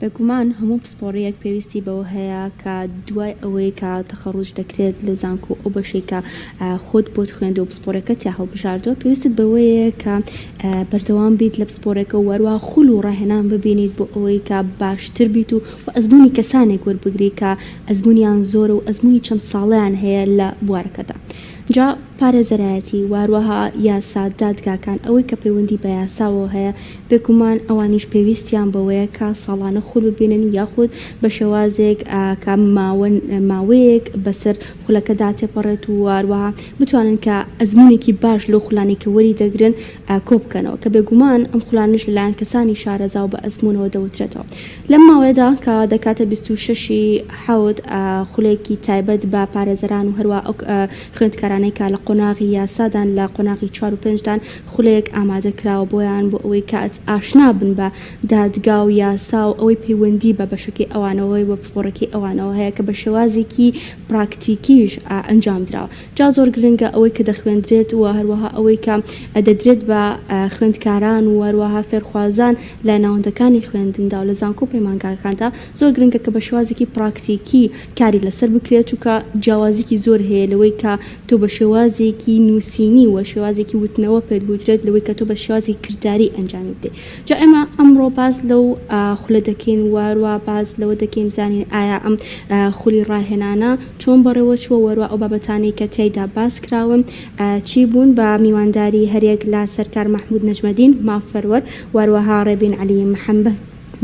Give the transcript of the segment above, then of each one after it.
بێگومان هەموو پسپۆڕییەک پێویستی بەوە هەیە کە دوای ئەوەی کە تەخەڕوج دەکرێت لە زانکۆ ئەو بەشەی کە خۆت بۆت خوێندووە و پسپۆڕیەکەت تیا هەڵبژاردووە پێویستت بەوەیە کە بەردەوام بیت لە پسپۆڕێکە و هەروەها خول و ڕاهێنان ببینیت بۆ ئەوەی کە باشتر بیت و ئەزموونی کەسانێک وەربگری کە ئەزموونیان زۆرە و ئەزموونی چەند ساڵەیان هەیە لە بوارەکەدا. جا پارێزەرایەتی و هەروەها یاسا، دادگاکان، ئەوەی کە پەیوەندی بە یاساوە هەیە، بێگومان ئەوانیش پێویستیان بەوەیە کە ساڵانە خول ببینن یاخود بە شێوازێک کە ماوەیەک بەسەر خولەکەدا تێپەڕێت و هەروەها بتوانن کە ئەزموونێکی باش لەو خولانەی کە وەری دەگرن کۆبکەنەوە کە بێگومان ئەم خولانەش لەلایەن کەسانی شارەزا و بە ئەزموونەوە دەوترێتەوە. لەم ماوەیەدا کە دەکاتە 26 ی حەوت خولێکی تایبەت بە پارێزەران و هەروەها ئەو خوێندکارانەی کە لە قۆناغی یاسادان لە قۆناغی چوار و پێنجدان خولێک ئامادە کراوە بۆیان بۆ ئەوەی کە ئاشنا بن بە دادگا و یاسا و ئەوەی پەیوەندی بە بەشەکەی ئەوانەوەی و پسپۆڕەکەی ئەوانەوە هەیە کە بە شێوازێکی پراکتیکیش ئەنجام دراوە. جا زۆر گرنگە ئەوەی کە دەخوێندرێت و هەروەها ئەوەی کە دەدرێت بە خوێندکاران و هەروەها فێرخوازان لە ناوەندەکانی خوێندندا و لە زانکۆ و پەیمانگاکاندا زۆر گرنگە کە بە شێوازێکی پراکتیکی کاری لەسەر بکرێت چونکە جیاوازیکی زۆر هەیە لەوەی کە تۆ بە شێوازێکی نووسینی و شێوازێکی وتنەوە پێت بوترێت لەوەی کە تۆ بە شێوازێکی کرداری ئەنجامی بدەیت جا ئێمە ئەمڕۆ باس لەو خولە دەکەین و هەروەها باس لەوە دەکەین بزانین ئایا ئەم خولی ڕاهێنانە چۆن بەڕێوە چووە و هەروەها ئەو بابەتانەی کە تیایدا باس کراون چی بوون بە میوانداری هەریەک لە سەرکار مەحمود نەجمەدین مافپەروەر و هەروەها ڕێبین عەلی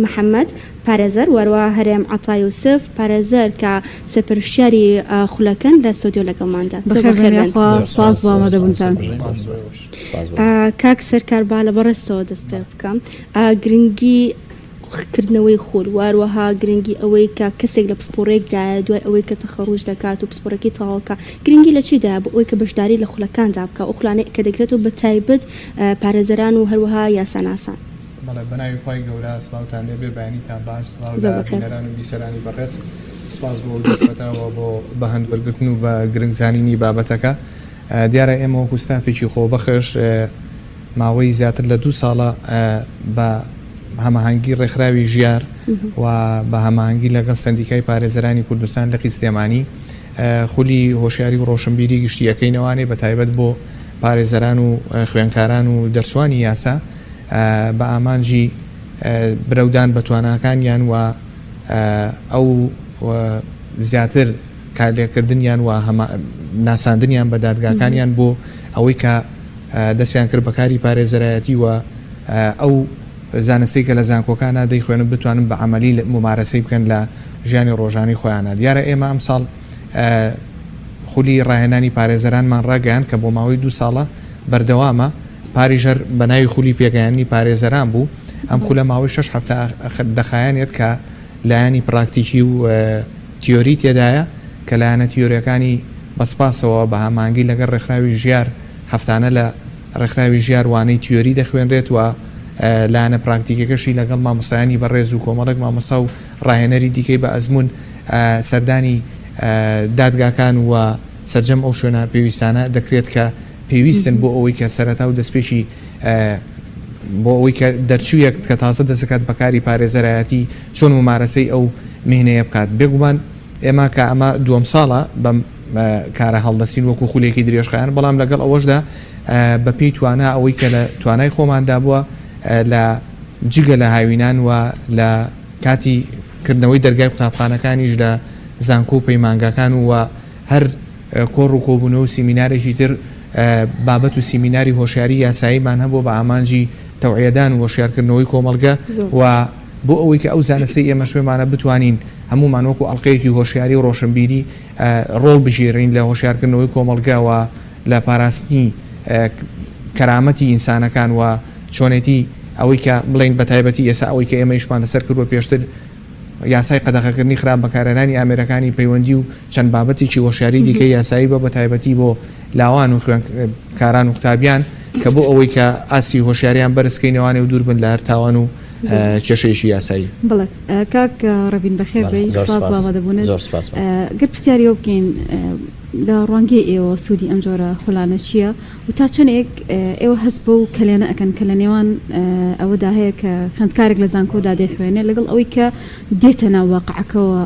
محەمەد پارێزەر و هەروەها هەرێم عەتا یوسف پارێزەر کە سەرپەرشتیاری خولەکەن لە ستۆدیۆ لەگەڵماندان. زۆر بەخێر بەخێر بێن بێن. یاخوا سوپاس بۆ ئامادەبوونتان. کاک سەرکار با لە بەڕێزتەوە دەست پێ بکەم گرنگی کردنەوەی خول و هەروەها گرنگی ئەوەی کە کەسێک لە پسپۆڕێکدایە دوای ئەوەی کە تەخەڕوج دەکات و پسپۆڕەکەی تەواوکە گرنگی لە چیدایە بۆ ئەوەی کە بەشداری لە خولەکاندا بکا ئەو خولانەی کە دەکرێتەوە بە تایبەت پارێزەران و هەروەها یاساناسان. بەڵێ بەناوی خوای گەورە سڵاوتان لێبێ بەیانیتان باش سڵاو زۆر لە بەخێر. بینەران و بیسەرانی بەڕێز سپاس بۆ ئەو دەرفەتە و بۆ بەهەند وەرگرتن و بە گرنگ زانینی بابەتەکە دیارە ئێمە وەکو ستافێکی خۆبەخش ماوەی زیاتر لە دوو ساڵە بە هەماهەنگی ڕێکخراوی ژیار و بە هەماهەنگی لەگەڵ سەندیکای پارێزەرانی کوردستان لقی سلێمانی خولی هۆشیاری و ڕۆشنبیری گشتی ئەکەینەوانێ بە تایبەت بۆ پارێزەران و خوێنکاران و دەرچوانی یاسا بە ئامانجی برەودان بە تواناکانیان و ئەو زیاتر کارلێکردنیان و ناساندنیان بە دادگاکانیان بۆ ئەوەی کە دەستیان کرد بە کاری پارێزەرایەتی و ئەو زانستەی کە لە زانکۆکانا دەیخوێنن بتوانن بە عەمەلی مومارەسەی بکەن لە ژیانی ڕۆژانەی خۆیانا. دیارە ئێمە ئەمساڵ خولی ڕاهێنانی پارێزەرانمان ڕاگەیاند کە بۆ ماوەی دوو ساڵە بەردەوامە، پاریش هەر بە ناوی خولی پێگەیاندنی پارێزەران بوو، ئەم خولە ماوەی شەش هەفتە دەخایەنێت کە لایەنی پراکتیکی و تیۆری تێدایە کە لایەنە تیۆریەکانی بە سپاسەوە بە هەماهەنگی لەگەڵ ڕێکخراوی ژیار هەفتانە لە ڕێکخراوی ژیار وانەی تیۆری دەخوێنرێت و لایەنە پراکتیکەکەشی لەگەڵ مامۆستایانی بەڕێز و کۆمەڵێک مامۆستا و ڕاهێنەری دیکەی بە ئەزموون سەردانی دادگاکان و سەرجەم ئەو شوێنە پێویستانە دەکرێت کە پێویستن بۆ ئەوەی کە سەرەتا و دەستپێکی بۆ ئەوەی کە دەرچوویەک کە تازە دەست دەکات بە کاری پارێزەرایەتی چۆن مومارەسەی ئەو میهنەیە بکات. بێگومان ئێمە کە ئەمە دووەم ساڵە بەم کارە هەڵدەستین وەکو خولێکی درێژخایەن، بەڵام لەگەڵ ئەوەشدا بە پێی توانا ئەوەی کە لە توانای خۆماندا بووە لە جگە لە هاوینان و لە کاتی کردنەوەی دەرگای قوتابخانەکانیش لە زانکۆ و پەیمانگاکان و هەر کۆڕ و کۆبوونەوە و سیمینارێکی تر بابەت و سیمیناری هۆشیاری یاساییمان هەبووە بە ئامانجی تەوعیەدان و هۆشیارکردنەوەی کۆمەڵگە و بۆ ئەوەی کە ئەو زانستەی ئێمەش پێمانە بتوانین هەموومان وەکو ئەڵقەیەکی هۆشیاری و ڕۆشنبیری ڕۆڵ بگێڕین لە هۆشیارکردنەوەی کۆمەڵگە و لە پاراستنی کەرامەتی ئینسانەکان و چۆنێتی ئەوەی کە بڵێین بە تایبەتی ئێستا ئەوەی کە ئێمە ئیشمان لەسەر کردووە پێشتر یاسای قەدەغەکردنی خراپ بەکارهێنانی ئامێرەکانی پەیوەندی و چەند بابەتێکی هۆشیاری دیکەی یاسایی بە بەتایبەتی بۆ لاوان و خوێندکاران و قوتابیان کە بۆ ئەوەی کە ئاستی هۆشیاریان بەرز کەینەوانێ و دوور بن لە هەر تاوان و کێشەیەکی یاسایی. بەڵێ کاک ڕەبین بەخێر بێی زۆر سپاس بۆ سپاس ئامادەبوونت زۆر سپاس بەڵێ. گەر پرسیاری ئەوە بکەین. لە ڕوانگەی ئێوە سوودی ئەم جۆرە خولانە چییە و تا چەندێک ئێوە هەست بەو کەلێنە ئەکەن کە لە نێوان ئەوەدا هەیە کە خوێندکارێک لە زانکۆدا دەیخوێنێ لەگەڵ ئەوەی کە دێتە ناو واقعەکەوە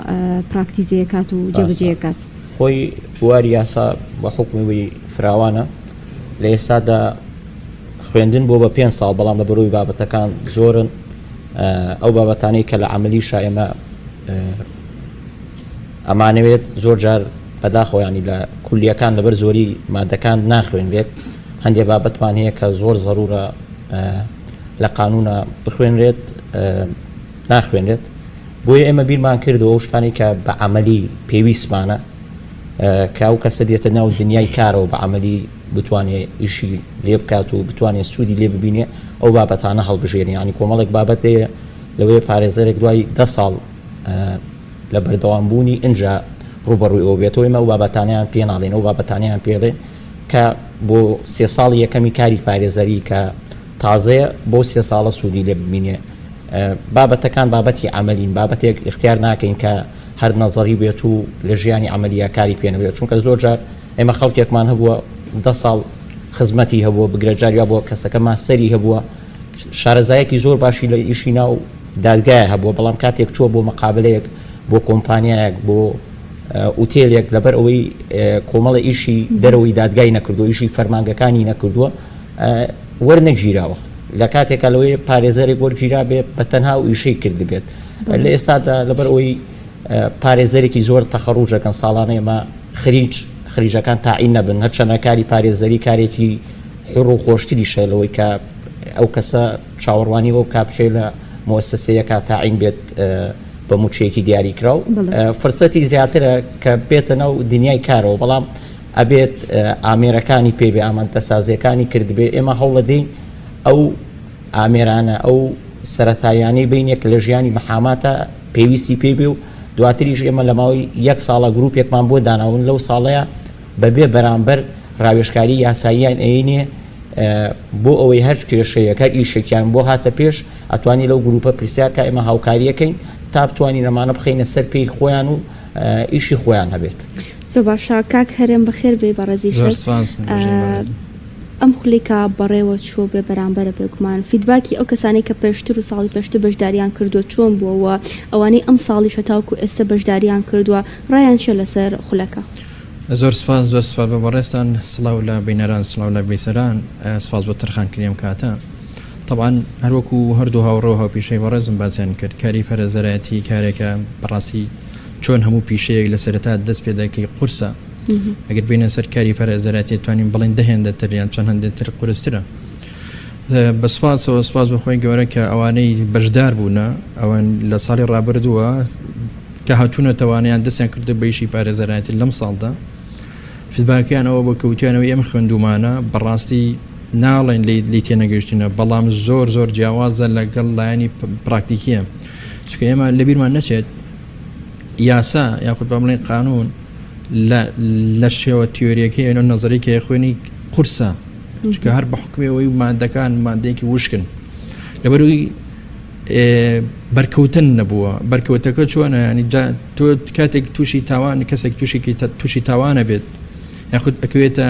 پراکتیزەی ئەکات و جێبەجێی ئەکات؟ خۆی بواری یاسا بە حوکمی وی فراوانە لە ئێستادا خوێندن بۆ بە پێنج ساڵ بەڵام لە بەرەوەی بابەتەکان زۆرن ئەو بابەتانەی کە لە عملیشا ئێمە ئەمانەوێت زۆر جار بەداخەوە ینی لە کولیەکان لەبەر زۆری مادەکان ناخوێنرێت هەندێک بابەتمان هەیە کە زۆر زەرورە لە قانونە بخوێنرێت ناخوێنرێت بۆیە ئێمە بیرمان کردەوە ئەو شتانەی کە بە عەمەلی پێویستمانە کە ئەو کەسە دێتە ناو دنیای کارەوە بە عەمەلی بتوانێ ئیشی لێ بکات و بتوانێ سوودی لێ ببینێ ئەو بابەتانە هەڵبژێرین یانی کۆمەڵێک بابەت هەیە لەوەیە پارێزەرێک دوای دە ساڵ لە بەردەوام بوونی ئینجا ڕووبەڕووی ئەوە بێتەوە ئێمە ئەو بابەتانەیان پێ ناڵێن ئەو بابەتانەیان پێڵێن کە بۆ سێ ساڵی یەکەمی کاری پارێزەری کە تازەیە بۆ سێ ساڵە سوودی لێ ببینێ بابەتەکان بابەتی عەمەلین، بابەتێک ئیختیار ناکەین کە هەر نەزەری بێت و لە ژیانی عەمەلییا کاری پێ نەبێت، چونکە زۆر جار ئێمە خەڵکێکمان هەبووە دە ساڵ خزمەتی هەبووە، بگرە جاری وا بووە کەسەکە ماستەری هەبووە، شارەزایەکی زۆر باشی لە ئیشی ناو دادگایە هەبووە، بەڵام کاتێک چووە بۆ مقابلەیەک، بۆ کۆمپانیایەک، بۆ ئوتێلێک، لەبەر ئەوەی کۆمەڵە ئیشی دەرەوەی دادگای نەکردووە، ئیشی فەرمانگەکانی نەکردووە، وەرنەگیراوە لە کاتێکا لەوەی پارێزەرێک وەرگیرابێ بە تەنها ئەو ئیشەی کردبێت لە ئێستادا لەبەر ئەوەی پارێزەرێکی زۆر تەخەڕوجەکەن ساڵانە ئێمە خریج خریجەکان تاعین نەبن هەرچەنە کاری پارێزەری کارێکی حڕ و خۆشتریشە لەوەی کە ئەو کەسە چاوەڕوانی ئەو کا بچێ لە موسسەیەکە تاعین بێت بە موچەیەکی دیاریکراو فرسەتی زیاترە کە بێتە ناو دنیای کارەوە بەڵام ئەبێت ئامێرەکانی پێ بێ ئامادەسازیەکانی کردبێ ئێمە هەوڵەدەین ئەو ئامێرانە ئەو سەرەتاییانەی بینێ کە لە ژیانی مەحاماتە پێویستی پێ بێ و دواتریش ئێمە لە ماوەی یەک ساڵە گروپێکمان بۆ داناون لەو ساڵەیە بەبێ بەرامبەر ڕاوێژکاری یاساییان ئەینێ بۆ ئەوەی هەر کێشەیەک هەر ئیشێکیان بۆ هاتە پێش ئەتوانی لەو گروپە پرسیار کا ئێمە هاوکاریەکەین تا بتوانین ئەمانە بخەینە سەر پێی خۆیان و ئیشی خۆیان هەبێت. زۆر باشە کاک هەرێم بەخێر بێی بەڕێزیشت. زۆر سپاس بژین بەڕێزم. ئەم خولەی کە بەڕێوە چووە بێ بەرامبەرە بێگومان feedback ی ئەو کەسانەی کە پێشتر و ساڵی پێشتر بەشداریان کردووە چۆن بووە و ئەوانەی ئەم ساڵیش هەتاوەکو ئێستا بەشداریان کردووە ڕایان چیە لەسەر خولەکە؟ زۆر سپاس زۆر سپاس بۆ بەڕێزتان سڵاو لە بینەران سڵاو لە بیسەران سپاس بۆ تەرخانکردنی ئەم کاتە تەبعەن هەروەکو هەردوو هاوڕێ و هاوپیشەی بەڕێزم باسیان کرد کاری پارێزەرایەتی کارێکە بەڕاستی چۆن هەموو پیشەیەک لە سەرەتا دەست پێ دەکەی قورسە ئەگەر بینە سەر کاری پارێزەرایەتی توانین بڵێن دە هێندە تر یان چەند هەندێک تر قورسترە بە سپاسەوە سپاس بەخۆی گەورە کە ئەوانەی بەشدار بوونە ئەوان لە ساڵی ڕابردووە کە هاتوونەتەوانیان دەستیان کردو بەیشی پارێزەرایەتی لەم ساڵدا feedback ەکەیان ئەوە بوو کە وتیانەوە ئێمە خوێندوومانە بەڕاستی ناڵێن لێی تێنەگەیشتینە بەڵام زۆر زۆر جیاوازە لەگەڵ لایەنی پراکتیکیە چونکە ئێمە لەبیرمان نەچێت یاسا یاخود با بڵێن قانون لە شێوە تیۆریەکەی و نەزەری کە خوێنی قورسە چونکە هەر بە حکومی ئەوەی مادەکان مادەیەکی وشکن لەبەروی بەرکەوتن نەبووە بەرکەوتەکە چۆنە ینی تۆ کاتێک تووشی تاوان کەسێک تووشێکی تووشی تاوانە بێت یاخود ئەکەوێتە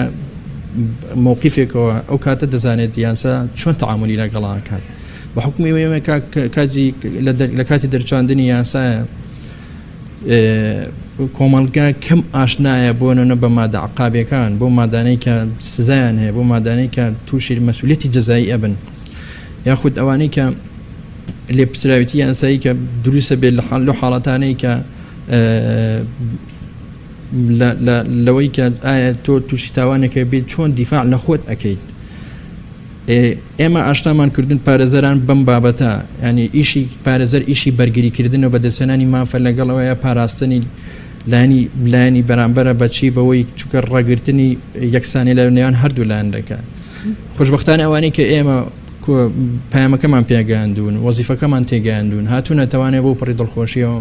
مەوقیفێکەوە ئەو کاتە دەزانێت یاسا چۆن تعاملی لەگەڵا کات بە حکومی ئێمە کاتی لە کاتی دەرچواندنی یاسایە کۆمەڵگا کەم ئاشنایە بۆ نەنە بە مادە عقابەکان بۆ مادانەی کە سزایان هەیە بۆ مادانەی کە تووشی مەسوولەتی جەزایی ئەبن یاخود ئەوانەی کە لێپرسراوێتی یاسایی کە دروستە بێت لە حاڵ لەو حاڵەتانەی کە لەوەی کە ئایا تۆ تووشی تاوانێکە بێت چۆن دیفاع لە خۆت ئەەکەیت ئێمە ئاشنامان کردن پارێزەران بەم بابەتە ینی ئیشی پارێزەر ئیشی بەرگریکردن و بەدەستێنانی مافە لەگەڵەوەیە پاراستنی لایەنی لایەنی بەرامبەرە بەچی بەوەی چکە ڕاگرتنی یەکسانی لە نێوان هەردوو لایەن دەکات خۆشبەختانە ئەوانەی کە ئێمە پەیامەکەمان پێگەیاندوون، وەزیفەکەمان تێگەیاندوون، هاتوونەتەوانێ بەو پەڕی دڵخۆشییەوە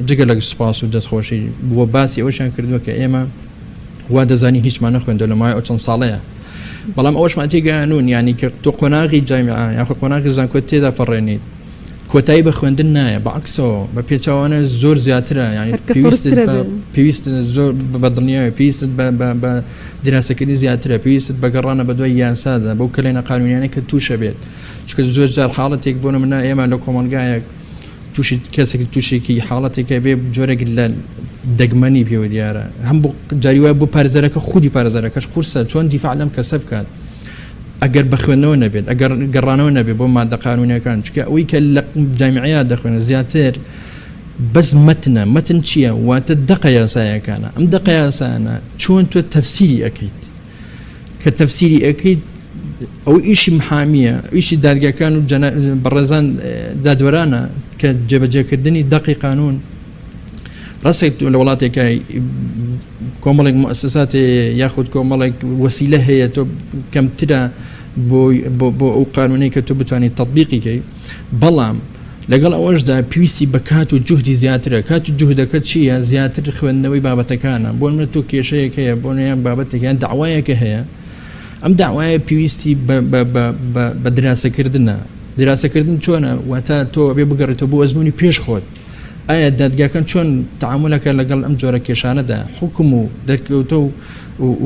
جگە لە سوپاس و دەستخۆشی و باسی ئەوەشیان کردووە کە ئێمە وا دەزانین هیچمان نەخوێندووە لە ماوەی ئەو چەند ساڵەیە. بەڵام ئەوەشمان تێگەیاندوون یانی کە تۆ قۆناغی جامیعە یاخود قۆناغی زانکۆ تێدا پەڕێنیت. کۆتایی بە خوێندن نایە بە عەکسەوە بە پێچەوانە زۆر زیاترە یانی هەر کە پێویستت قورسترە بە بێ. پێویست زۆر بە دڵنیاوی پێویستت بە بە بە دراسەکردنی زیاترە پێویستت بە گەڕانە بە دوای یاسادا بەو کەلێنە قانونیانە کە تووشە بێت چونکە زۆر جار حاڵەتێک بۆ نمونە ئێمە لە کۆمەڵگایەک تووشی کەسێک تووشێکی حاڵەتێکە بێ جۆرێک لە دەگمەنی پێوە دیارە هەم بۆ جاری وایە بۆ پارێزەرەکە خودی پارێزەرەکەش قورسە چۆن دیفاع لەم کەسە بکات ئەگەر بە خوێندنەوە نەبێت ئەگەر گەڕانەوە نەبێت بۆ مادە قانونیەکان چونکە ئەوەی کە لە جامیعەیە دەخوێنێت زیاتر بەس مەتنە مەتن چییە واتە دەقە یاسایەکانە ئەم دەقە یاسایانە چۆن تۆ تەفسیری ئەکەیت کە تەفسیری ئەکەیت ئەو ئیشی محامیە ئیشی دادگاکان و بەڕێزان دادوەرانە کە جێبەجێکردنی دەقی قانون ڕاستە لە وڵاتێکە کۆمەڵێک موسسات یاخود کۆمەڵێک وەسیلە هەیە تۆ کەمترە بۆ بۆ ئەو قانونەی کە تۆ بتوانیت تطببیقی کەی بەڵام لەگەڵ ئەوەشدا پێویستی بە کات و جوهدی زیاترە کات و جوهدەکە چییە زیاتر خوێندنەوەی بابەتەکانە بۆ منە تۆ کێشەیەک هەیە بۆ نیان بابەتێکیان داوایەکە هەیە ئەم داوایە پێویستی بە دراسەکردنە دراسەکردن چۆنە واتە تۆ بێ بگەڕێتەوە بۆ ئەزمموی پێش خۆت ئایا دادگاکان چۆن تەعامولەکە لەگەڵ ئەم جۆرە کێشانەدا، حوکم و دەرکەوتە و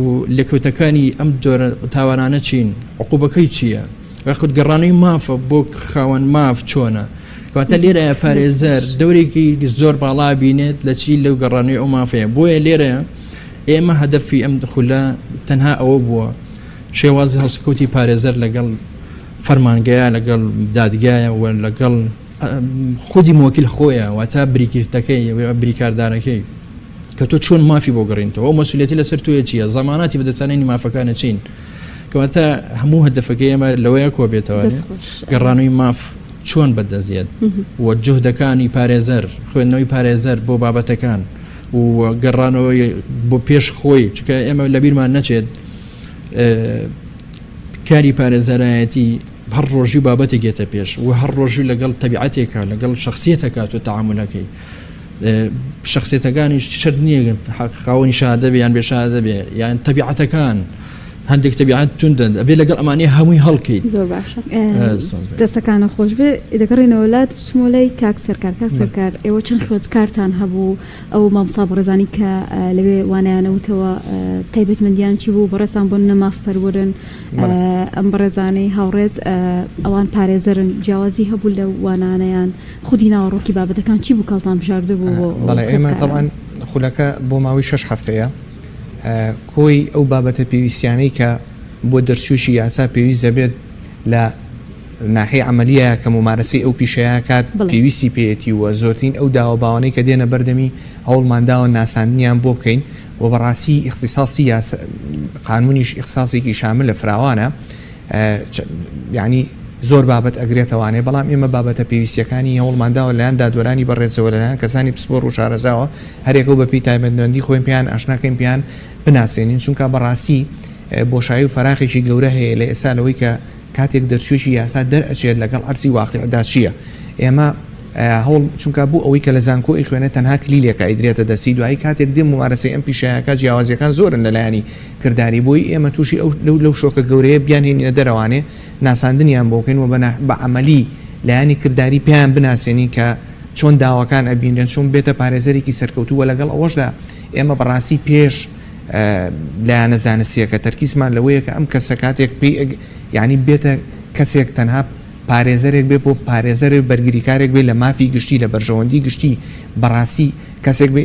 و لێکەوتەکانی ئەم جۆرە تاوانانە چین، عقوبەکەی چییە؟ یاخود گەڕانەوەی مافە بۆ خاوەن ماف چۆنە؟ کەواتە لێرەیە پارێزەر دەورێکی زۆر باڵا بینێت لە چی لەو گەڕانەوەی ئەو مافەیە بۆیە لێرەیە ئێمە هەدەفی ئەم خولە تەنها ئەوە بووە شێوازی هەڵسوکەوتی پارێزەر لەگەڵ فەرمانگەیە لەگەڵ دادگایە و لەگەڵ خودی مۆکیل خۆیە واتە بریکرتەکەی بریکاردارەکەی کە تۆ چۆن مافی بۆ گەڕینتەوە ئەو مەسوولەتی لەسەر تۆیە چییە زەماناتی بەدەستانێنی مافەکانە چین کەواتە هەموو هەدەفەکەی ئێمە لەوەیە کۆ بێتەوە گەڕانەوەی ماف چۆن بەدەستێت و جوهدەکانی پارێزەر خوێندنەوەی پارێزەر بۆ بابەتەکان و گەڕانەوەی بۆ پێش خۆی چکە ئێمە لەبیرمان نەچێت کاری پارێزەرایەتی هەر ڕۆژی بابەتێک یەتە پێش و هەر ڕۆژی لەگەڵ تەبیعەتێکا لەگەڵ شخصیەتەکە تۆ تەعامولەکەی شخصیەتەکانیش شەرت نییە خاوەنی شادە بێ یان بێ شادە بێ یان تەبیعەتەکان هەندێک تەبیعەت توندن ئەبێ لەگەڵ ئەمانەیە هەمووی هەڵکەیت زۆر باشە دەستەکانە خۆش بێ دەگەڕێنەوە لات بچمەوە لای کاک سەرکار کاک سەرکار ئێوە چەند خوێندکارتان هەبوو ئەو مامۆستا بەڕێزانی کە لەوێ وانەیان وتەوە تایبەتمەندیان چی بوو بەڕێزتان بۆ نمونە مافپەروەرن ئەم بەڕێزانەی هاوڕێت ئەوان پارێزەرن جیاوازی هەبوو لە وانانەیان خودی ناوەڕۆکی بابەتەکان چی بوو کەڵتان بژاردە بوو بۆ بەڵێ ئێمە تەبعەن خولەکە بۆ ماوەی شەش هەفتەیە کۆی ئەو بابەتە پێویستیانەی کە بۆ دەرچوویی یاسا پێویست دەبێت لە ناحیەی عەمەلیە کە مومارەسەی ئەو پیشەیە کات پێویستی پێیەتی و زۆرترین ئەو داوە باوانەی کە دێنە بەردەمی هەوڵمان داوە ناساندنیان بۆ بکەین و بەڕاستی ئیختیساسی یاسا قانونیش ئیختیساسێکی شاملە فراوانە یعنی زۆر بابەت ئەگرێتەوانێ بەڵام ئێمە بابەتە پێویستیەکانی هەوڵمان داوە لەلایەن دادوەرانی بەڕێزەوە لەلایەن کەسانی پسپۆڕ و شارەزاوە هەرێکە و بەپێی تایبەتمەندی خۆیان پێیان ئاشناکەین پێیان بناسێنین چونکە بەڕاستی بۆشایی و فەراخێکی گەورە هەیە لە ئێستا لەوەی کە کاتێک دەرچوویەکی یاسا دەرئەچێت لەگەڵ عەرزی واقیعدا چییە؟ ئێمە هەوڵ چونکە بۆ ئەوەی کە لە زانکۆ ئەیخوێنێت تەنها کلیلێکە ئەیدرێتە دەستی دوایی کاتێک دێ مومارەسەی ئەم پیشەیەکە جیاوازیەکان زۆرن لە لایەنی کرداری بۆی ئێمە تووشی ئەو لەو لەو شۆکە گەورەیە بیانهێنینە دەرەوانێ ناساندنیان بۆ بکەین و بە عەمەلی لایەنی کرداری پێیان بناسێنین کە چۆن داواکان ئەبینرێن چۆن بێتە پارێزەرێکی سەرکەوتوو وە لەگەڵ ئەوەشدا ئێمە بەڕاستی پێش لایەنە زانستیەکە تەرکیزمان لەوەیە کە ئەم کەسە کاتێک پێی یانی بێتە کەسێک تەنها پارێزەرێک بێ بۆ پارێزەر بەرگریکارێک بێ لە مافی گشتی لە بەرژەوەندی گشتی بەڕاستی کەسێک بێ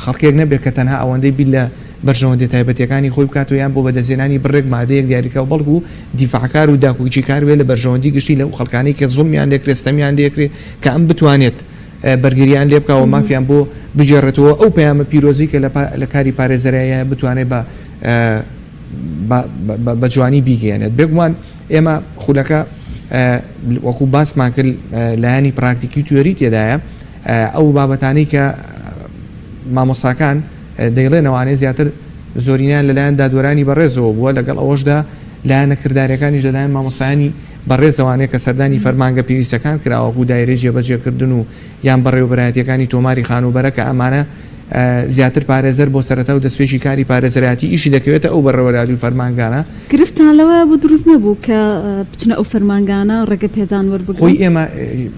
خەڵکێک نەبێت کە تەنها ئەوەندەی بیر لە بەرژەوەندیە تایبەتیەکانی خۆی بکاتەوە یان بۆ بەدەستهێنانی بڕێک مادەیەک دیاریکراو بەڵکو دیفاعکار و داکۆکیکار بێ لە بەرژەوەندی گشتی لەو خەڵکانەی کە زوڵمیان لێکرێ ستەمیان لێکرێ کە ئەم بتوانێت بەرگریان لێ بکا و مافیان بۆ بگێڕێتەوە ئەو پەیامە پیرۆزەی کە لە کاری پارێزەرایە بتوانێت بە بە جوانی بیگەیەنێت بێگومان ئێمە خولەکە وەکو باسمان کرد لایەنی پراکتیکی و تیۆری تێدایە ئەو بابەتانەی کە مامۆستاکان دەیڵێنەوانێ زیاتر زۆرینیان لەلایەن دادوەرانی بەڕێزەوە بووە لەگەڵ ئەوەشدا لایەنە کرداریەکانیش لەلایەن مامۆستایانی بەڕێزەوانێ کە سەردانی فەرمانگە پێویستەکان کرا وەکو دایرەی جێبەجێکردن و یان بەڕێوەبەرایەتیەکانی تۆماری خانووبەرە کە ئەمانە زیاتر پارێزەر بۆ سەرەتا و دەستپێکی کاری پارێزەرایەتی ئیشی دەکەوێتە ئەو بەڕێوەرایەتی و فەرمانگانە. گرفتتان لەوە بۆ دروست نەبوو کە بچنە ئەو فەرمانگانە ڕێگە پێدان وەربگرن؟ خۆی ئێمە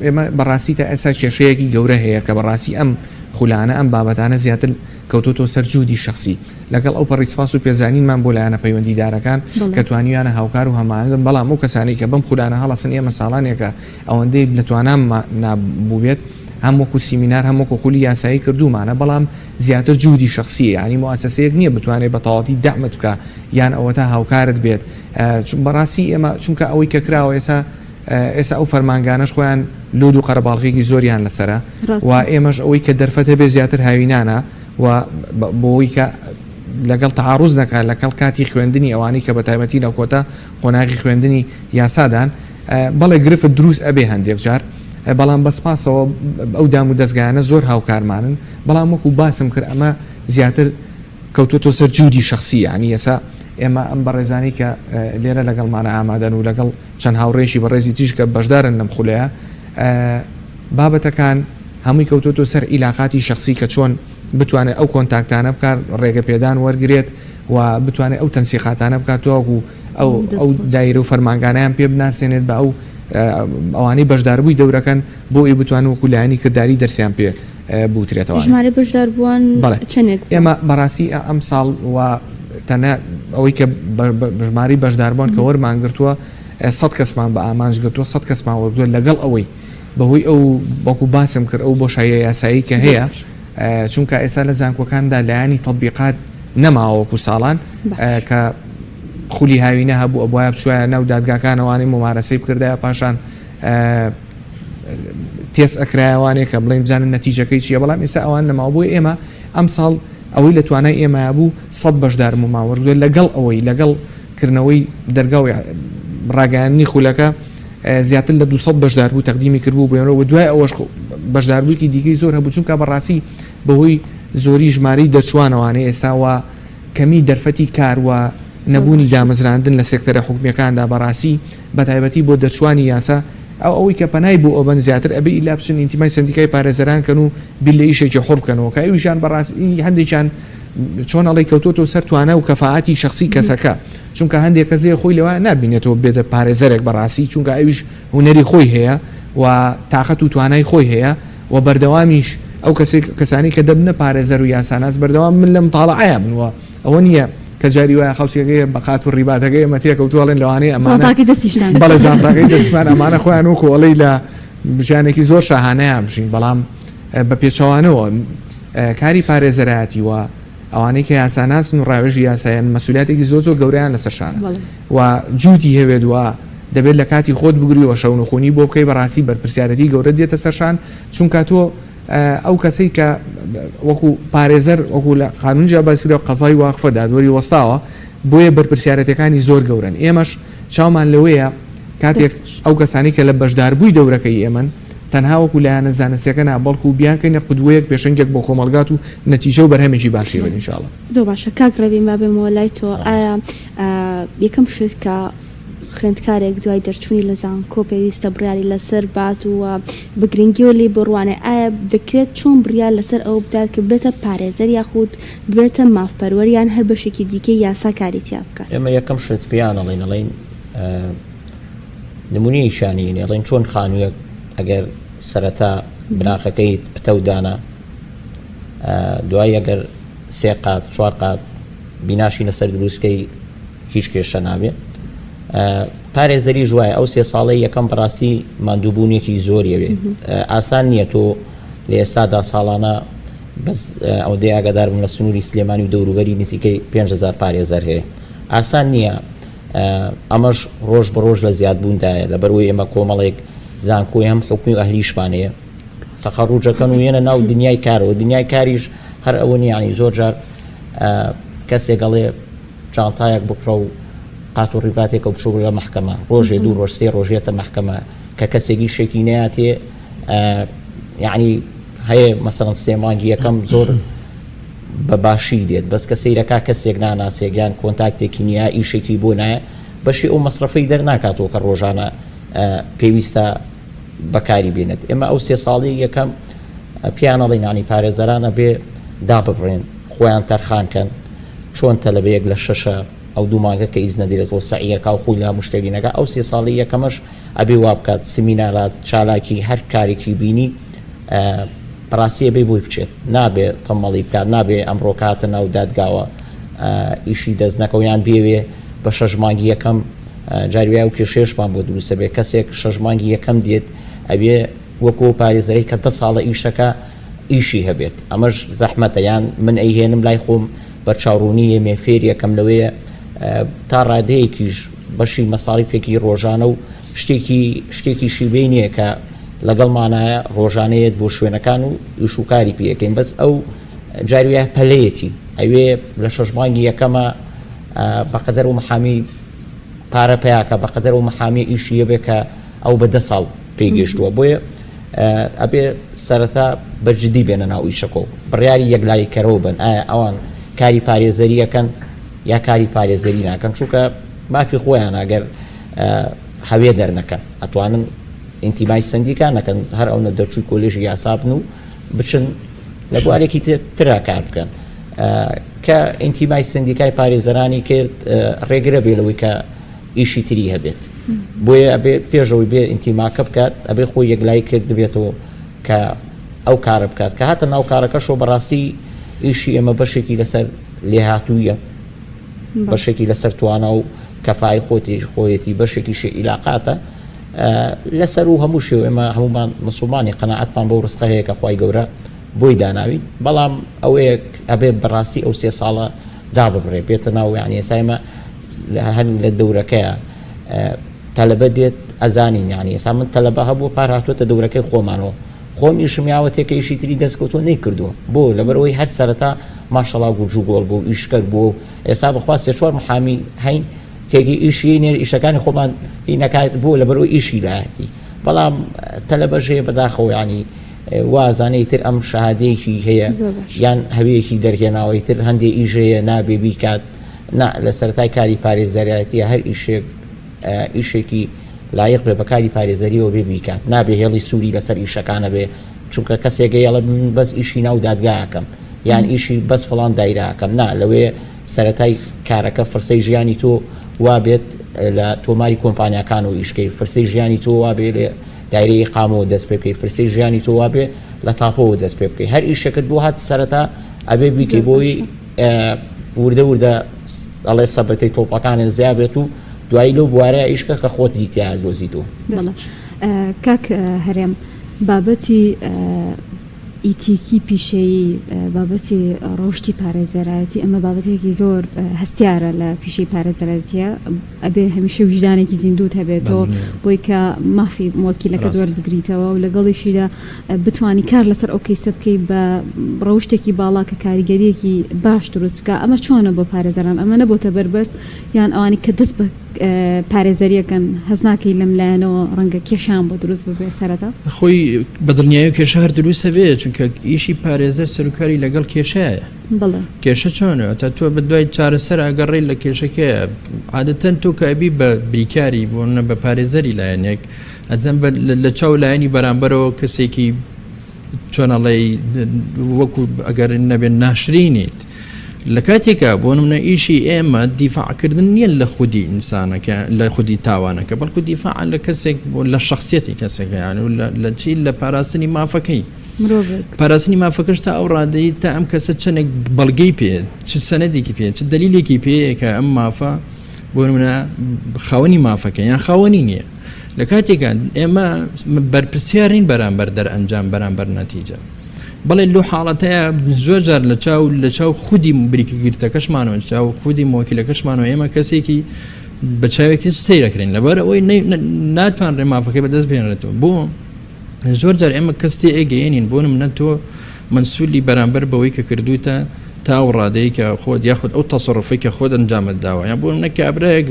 ئێمە بەڕاستی تا ئێستا کێشەیەکی گەورە هەیە کە بەڕاستی ئەم خولانە ئەم بابەتانە زیاتر کەوتۆتەوە سەر جوودی شەخسی لەگەڵ ئەو پەڕی سپاس و پێزانینمان بۆ لایەنە پەیوەندیدارەکان کە توانیویانە هاوکار و هەماهەنگ بن بەڵام ئەو کەسانەی کە بەم خولانە هەڵەسن ئێمە ساڵانێکە ئەوەندەی لە توانامانا بووبێت هەم وەکو سیمینار هەم وەکو خولی یاسایی کردوومانە بەڵام زیاتر جوهدی شەخسیە یانی موئەسەسەیەک نیە بتوانێت بە تەواوەتی دەعمت بکا یان ئەوەتا هاوکارت بێت بەڕاستی ئێمە چونکە ئەوەی کە کراوە ئێستا ئێستا ئەو فەرمانگانەش خۆیان لۆد و قەرەباڵغێکی زۆریان لەسەرە و ئێمەش ئەوەی کە دەرفەت هەبێ زیاتر هاوینانە و بۆی کە لەگەڵ تەعاروز نەکات لەکەڵ کاتی خوێندنی ئەوانەی کە بە تایبەتی لە کۆتا قۆناغی خوێندنی یاسادان بەڵێ گرفت دروست ئەبێ هەندێک جار بەڵام بە سپاسەوە ئەو دام و دەزگایانە زۆر هاوکارمانن بەڵام وەکو باسم کرد ئەمە زیاتر کەوتۆتۆ سەر جودی شەخسی یانی ئێسا ئێمە ئەم بەڕێزانەی کە لێرە لەگەڵمانە ئامادەن و لەگەڵ چەند هاوڕێیەکی بەڕێزی تریش کە بەشدارن لەم خولەیە بابەتەکان هەمووی کەوتۆتۆ سەر ئیلاقاتی شەخسی کە چۆن بتوانێت ئەو کۆنتاکتانە بکات ڕێگە پێدان وەرگرێت و بتوانێت ئەو تەنسیقاتانە بکات تاوەکو ئەو ئەو دایرە و فەرمانگانەیان پێ بناسێنێت بە ئەو ئەوانەی بەشداربووی دەورەکەن بۆ ئەوەی بتوانن وەکو لایەنی کرداری دەرسیان پێ بوترێتەوە. ژمارەی بەشداربووان بەڵێ چەندێک بووە؟ ئێمە بەڕاستی ئەمساڵ و تەنها ئەوەی کە ژمارەی بەشداربووان کە وەرمان گرتووە سەد کەسمان بە ئامانج گرتووە سەد کەسمان وەرگرتووە لەگەڵ ئەوەی بەهۆی ئەو وەکو باسم کرد ئەو بۆشاییە یاسایی کە هەیە چونکە ئێستا لە زانکۆکاندا لایەنی تەتبیقات نەماوە وەکو ساڵان کە خولی هاوینە هەبوو ئەبوایە بچوایە ناو دادگاکانەوانەی مومارەسەی بکردایە پاشان تێست ئەکرایەوانێ کە بڵێن بزانن نەتیجەکەی چییە بەڵام ئێستا ئەوان نەماوە بۆیە ئێمە ئەمساڵ ئەوەی لە توانای ئێمە بوو سەد بەشدارمومان وەرگرتووە لەگەڵ ئەوەی لەگەڵ کردنەوەی دەرگا و ڕاگەیاندنی خولەکە زیاتر لە 200 بەشداربوو تەقدیمی کردبوو بۆیانەوە و دوای ئەوەش بەشداربوویەکی دیکەی زۆر هەبوو چونکە بەڕاستی بەهۆی زۆری ژمارەی دەرچووانەوانەی ئێستا و کەمی دەرفەتی کار و نەبوونی دامەزراندن لە سێکتەرە حکومییەکاندا بەڕاستی بەتایبەتی بۆ دەرچووانی یاسا ئەو ئەوەی کە پەنای بۆ ئەبەن زیاتر ئەبێ ئیلا بچن ئینتیمای سەندیکای پارێزەران کەن و بیر لە ئیشێکی حوڕ بکەنەوە کە ئەویشیان بەڕاستی هەندێکیان چۆن ئەڵێی کەوتۆتەوە سەر توانا و کەفائەتی شەخسی کەسەکە چونکە هەندێک کەس هەیە خۆی لەوە نابینێتەوە بێتە پارێزەرێک بەڕاستی چونکە ئەویش هونەری خۆی هەیە و تاقەت و توانای خۆی هەیە و بەردەوامیش ئەو کەسێک کەسانی کە دەبنە پارێزەر و یاساناس بەردەوام من لە متاڵعەیە بن و ئەوە نییە کە جاری وایە خەڵکێک هەیە بە قات و ڕیباتەکەی ئێمە تێکەوتووە ئەڵێن لەوانەیە ئەمانە جانتاکەی دەستیشتان بەڵێ جانتاکەی دەستمان ئەمانە خۆیان وەکو ئەڵێی لە ژیانێکی زۆر شاهانەیان بژین بەڵام بە پێچەوانەوە کاری پارێزەرایەتی و ئەوانەی کە یاساناسن و ڕاوێژی یاسایان مەسولیاتێکی زۆر زۆر گەورەیان لەسەر شانە و جووتی هەوێت و دەبێت لە کاتی خۆت بگری و شەونخونی بۆ بکەی بەڕاستی بەرپرسیارەتی گەورەت دێتە سەرشان چونکە تۆ ئەو کەسەی کە وەکو پارێزەر وەکو لە قانون جیا باسی لە قەزای واقفە دادوەری وەستاوە بۆیە بەرپرسیارەتەکانی زۆر گەورەن ئێمەش چاومان لەوەیە کاتێک ئەو کەسانی کە لە بەشداربووی دەورەکەی ئێمەن تەنها وەکو لایەنە زانستیەکە نا بەڵکو بیانکەینە قودوەیەک پێشەنگێک بۆ کۆمەڵگات و نەتیجە و بەرهەمێکی باشی هەبێت ان شاء اللە. زۆر باشە کاک ڕێبین با بێمەوە لای تۆ ئایا یەکەم شت کە خوێندکارێک دوای دەرچوونی لە زانکۆ پێویستە بڕیاری لەسەر بات و بە گرنگیەوە لێی بڕوانێ ئایا دەکرێت چۆن بڕیار لەسەر ئەوە بدات کە ببێتە پارێزەر یاخود ببێتە مافپەروەر یان هەر بەشێکی دیکەی یاسا کاری تیا بکات؟ ئێمە یەکەم شت پێیان ئەڵێین ئەڵێین نمونەیەکیان ئەیەین ئەڵێن چۆن خانوویەک ئەگەر سەرەتا بناخەکەی پتەو دانا دوای ئەگەر سێ قات چوار قات بیناشی لەسەر دروستکەی هیچ کێشە نابێ پارێزەریش وایە ئەو سێ ساڵەی یەکەم بەڕاستی ماندووبوونێکی زۆریەوێ ئاسان نییە تۆ لە ئێستادا ساڵانە بەس ئەوەندەی ئاگادار بم لە سنووری سلێمانی و دەوروبەری نزیکەی 5000 پارێزەر هەیە ئاسان نییە ئەمەش ڕۆژ بە ڕۆژ لە زیادبووندایە، لەبەرئەوەی ئێمە کۆمەڵێک زانکۆی هەم حکومی و ئەهلیشمان هەیە تەخەڕوجەکەن و یەنە ناو دنیای کارەوە، دنیای کاریش هەر ئەوە نییە، یانی زۆر جار کەسێک ئەڵێ جانتایەک بکڕە و قات و ڕیباتێکە و بچۆ لە مەحکەمە، ڕۆژێ دوو ڕۆژ سێ ڕۆژ یەتە مەحکەمە کە کەسێک ئیشێکی نەیاتێ یعنی هەیە مەسەڵەن سێ مانگی یەکەم زۆر بە باشی دێت بەس کە سەیرەکا کەسێک ناناسێک یان کۆنتاکتێکی نییە ئیشێکی بۆ نایە بەشی ئەو مەسرەفەی دەرناکاتەوە کە ڕۆژانە پێویستە بەکاری بێنێت ئێمە ئەو سێ ساڵی یەکەم پیان ئەڵێن ینی پارێزەرانە بێ داببڕێن خۆیان تەرخان کەن چۆن تەلەبەیەک لە شەشە ئەو دوو مانگە کە ئیزنە دێتەوە سەعیەکا و خۆی لە هەموو شتێک نەکا ئەو سێ ساڵی یەکەمەش ئەبێ وا بکات سمینارات چالاکی هەر کارێکی بینی بەڕاستی ئەبێ بۆی بچێت نابێ تەمەڵی بکات نابێ ئەمڕۆ کاتە ناو دادگاوە ئیشی دەست نەکەو یان بێوێ بە شەش مانگی یەکەم جاری وایە و کێشەیەشمان بۆ دروستە بێ کەسێک شەش مانگی یەکەم دێت ئەبێ وەکو ئەو پارێزەرەی کە دە ساڵە ئیشەکە ئیشی هەبێت ئەمەش زەحمەتە یان من ئەیهێنم لای خۆم بەرچاوڕوونی یەمێ فێری ئەکەم لەوەیە تا ڕادەیەکیش بەشی مەساریفێکی ڕۆژانە و شتێکی شتێکیشی بێ نییە کە لەگەڵمانایە ڕۆژانە یەت بۆ شوێنەکان و ئیش و کاری پێ ئەکەین بەس ئەو جاری وایە پەلەیەتی ئەوێ لە شەش مانگی یەکەمە بەقەدەر و محامی پارە پیاکە بەقەدەر و محامی ئیشی یەبێ کە ئەو بە دە ساڵ پێی گەشتووە بۆیە ئەبێ سەرەتا بە جدی بێنە ناو ئیشەکە و بڕیاری یەکلایی کەرەوە بن ئایا ئەوان کاری پارێزەری ئەکەن یا کاری پارێزەری ناکەن چونکە مافی خۆیان ئەگەر هەوێ دەرنەکەن ئەتوانن ئینتیمای سندیکا نەکەن هەر ئەونە دەرچووی کۆلێژی یاسا بن و بچن لە بوارێکی ترا کار بکەن کە ئینتیمای سندیکای پارێزەرانی کرد ڕێگرە بێ لەوەی کە ئیشی تری هەبێت بۆیە ئەبێ پێشەوەی بێ ئینتیماکە بکات ئەبێ خۆی یەکلایی کردبێتەوە کە ئەو کارە بکات کە هاتە ناو کارەکەشەوە بەڕاستی ئیشی ئێمە بەشێکی لەسەر لێهاتوویە بەشێکی لەسەر توانا و کەفای خۆتی خۆیەتی بەشێکیشی ئیلاقاتە لەسەر و هەموو شێو ئێمە هەمومان مسلمانی قەناعەتمان بەو ڕزقە هەیە کە خوای گەورە بۆی داناوین بەڵام ئەوەیە ئەبێ بەڕاستی ئەو سێ ساڵە داببڕێ بێتە ناو یعنی ئێستا ئێمە هەر لە دەورەکەیە تەلەبە دێت ئەزانین یعنی ئێستا من تەلەبە هەبوو پار هاتووەتە دەورەکەی خۆمانەوە خۆم ئیشم یاوە تێکە ئیشی تری دەستکەوتووە نەیکردووە بۆ لەبەرئەوەی هەر سەرەتا ماشەڵا گورج و گۆڵ بوو ئیشکەر بوو ئێستا بەخوا سێ چوار محامی هەین تێگەی ئیشی نێر ئیشەکانی خۆمان هی نەکات بۆ لەبەرئەوەی ئیشی لایەتی بەڵام تەلەبەش هەیە بەداخەوە یعنی وازانێ تر ئەم شەهادەیەکی هەیە یان هەویەکی دەرهێناوەی تر هەندێ ئیش هەیە نابێ بیکات نا لە سەرەتای کاری پارێزەرایەتیە هەر ئیشێک ئیشێکی لایق بێ بە کاری پارێزەریەوە بێ بیکات نابێ هێڵی سووری لەسەر ئیشەکانە بێ چونکە کەسێک هەیە من بەس ئیشی ناو دادگاکەم یان ئیشی بەس فڵان دایراکەم نا لەوێ سەرەتای کارەکە فرسەی ژیانی تۆ وابێت لە تۆماری کۆمپانیاکان و ئیشکەی فرسەی ژیانی تۆ وابێ لێ دایرەی ئیقامەوە دەست پێ بکەی فرسەی ژیانی تۆ وابێ لە تاپۆوە دەست پێ بکەی هەر ئیشێکت بۆ هات سەرەتا ئەبێ بیکەی بۆی وردە وردە ئەڵێ سەبەتەی تۆپەکانت زیا بێت و دوایی لەو بوارەیا ئیش کە کە خۆت تیا دۆزیتەوە. بەڵێ کاک هەرێم بابەتی ئیتیکی پیشەیی بابەتی ڕەوشتی پارێزەرایەتی ئەمە بابەتێکی زۆر هەستیارە لە پیشەی پارێزەرایەتیە ئەبێ هەمیشە ویژدانێکی زیندوت هەبێتەوە بۆی کە مافی موەکیلەکەت وەربگریتەوە و لەگەڵیشیدا بتوانی کار لەسەر ئەو کەیسە بکەی بە ڕەوشتێکی باڵا کە کاریگەریەکی باش دروست بکا ئەمە چۆنە بۆ پارێزەران ئەمە نەبۆتە بەربەست یان ئەوانی کە دەست بە پارێزەریەکەن هەست ناکەی لەم لایەنەوە ڕەنگە کێشەیان بۆ دروست ببێ سەرەتا؟ خۆی بە دڵنیایی کێشە هەر دروست ئەبێ چونکە ئیشی پارێزەر سەروکاری لەگەڵ کێشەیە. بەڵێ. کێشە چۆنە تا تۆ بە دوای چارەسەر ئەگەڕێی لە کێشەکەیە عادەتەن تۆ کە ئەبی بە بریکاری بۆ نە بە پارێزەری لایەنێک ئەزم بە لە چاو لایەنی بەرامبەرەوە کەسێکی چۆن ئەڵێی وەکو ئەگەر نەبێت ناشرینیت لە کاتێکا بۆ نمونە ئیشی ئێمە دیفاعکردن نییە لە خودی ئینسانەکە لە خودی تاوانەکە بەڵکو دیفاع لە کەسێک لە شخصیەتی کەسەکەیان و لە چی لە پاراستنی مافەکەی پاراستنی مافەکەش تا ئەو ڕادەی تا ئەم کەسە چەندێک بەڵگەی پێ چ سەنەدێکی پێ چ دلیلێکی پێ کە ئەم مافە بۆ نمونە خاوەنی مافەکە یان خاوەنی نییە لە کاتێکا ئێمە بەرپرسیارین بەرامبەر دەرئەنجام بەرامبەر نەتیجە بەڵێ لەو حاڵەتەیە زۆر جار لە چاو لە چاو خودی بریکە گرتەکەشمانەوە چاو خودی مۆکیلەکەشمانەوە ئێمە کەسێکی بە چاوێکی سەیرەکرین لەبەر ئەوەی ناتوانرێ مافەکەی بەدەست بێنرێتەوە بۆ زۆر جار ئێمە کەس تێ ئەگەیەنین بۆ نمونە تۆ مەنسولی بەرامبەر بەوەی کە کردوتە تا ئەو ڕادەی کە خۆت یاخود ئەو تەسەڕفەی کە خۆت ئەنجامت داوە یان بۆ نمونە کابرایەک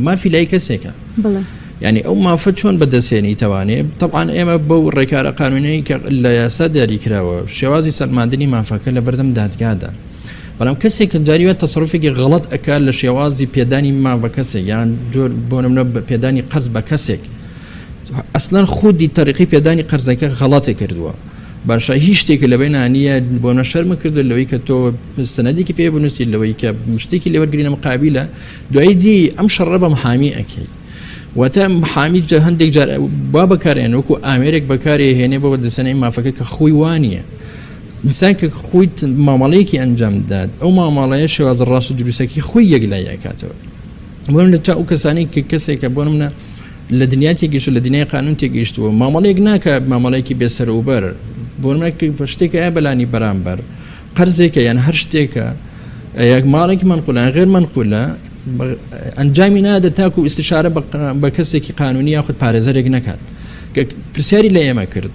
مافی لای کەسێکە یعنی ئەو مافە چۆن بەدەستێنی تەوانێ طبعاان ئێمە بەو ڕێکارە قانونەی کە لە یاسا دیاری کراوە شێوازی سەلماندنی مافەکە لە بەردەم دادگادا بەڵام کەسێک کە جاری وایە تەسەروفێکی غەڵەت ئەکات لە شێوازی پێدانی ماف بە کەسێک یان جۆر بۆ نمونە پێدانی قەرز بە کەسێک ئەسلەن خودی تەریقی پێدانی قەرزەکە غەڵەتی کردووە. باشە هیچ شتێکی لە بەینا نییە بۆ نە شەرمە کردو لەوەی کە تۆ سەنەدێکی پێ بنووسی لەوەی کە شتێکی لێوەرگرینە مقابلە دوایی دی ئەم شەڕە بە محامی ئەکەی واتە محامی جە هەندێک جار با بەکارێن وەکو ئامێرێک بەکارێ هێنێ بۆ بەدەستهێنانی مافەکە کە خۆی وانە ئینسان کە خۆی مامەڵەیەکی ئەنجام دات ئەو مامەڵەیە شێوازە ڕاست و دروستەکەی خۆی یەکلایی ئەکاتەوە بۆ لە تا ئەو کەسانی کە کەسێکە بۆ منە لە دنیا تێگەیشتووە لە دنیای قانون تێگەیشتووە مامەڵەیەک ناکە مامەڵەیەکی بێسەر وبەر بۆ منە شتێک هەیە بەلانی بەرامبەر قەرزێکە یان هەر شتێکە یەک ماڵێکی منقولە غێر منقولە ئەنجامی نادە تاکو ئیسیشارە بە کەسێکی قانونی یاخود پارێزەرێک نەکات کە پرسیاری لە ئێمە کرد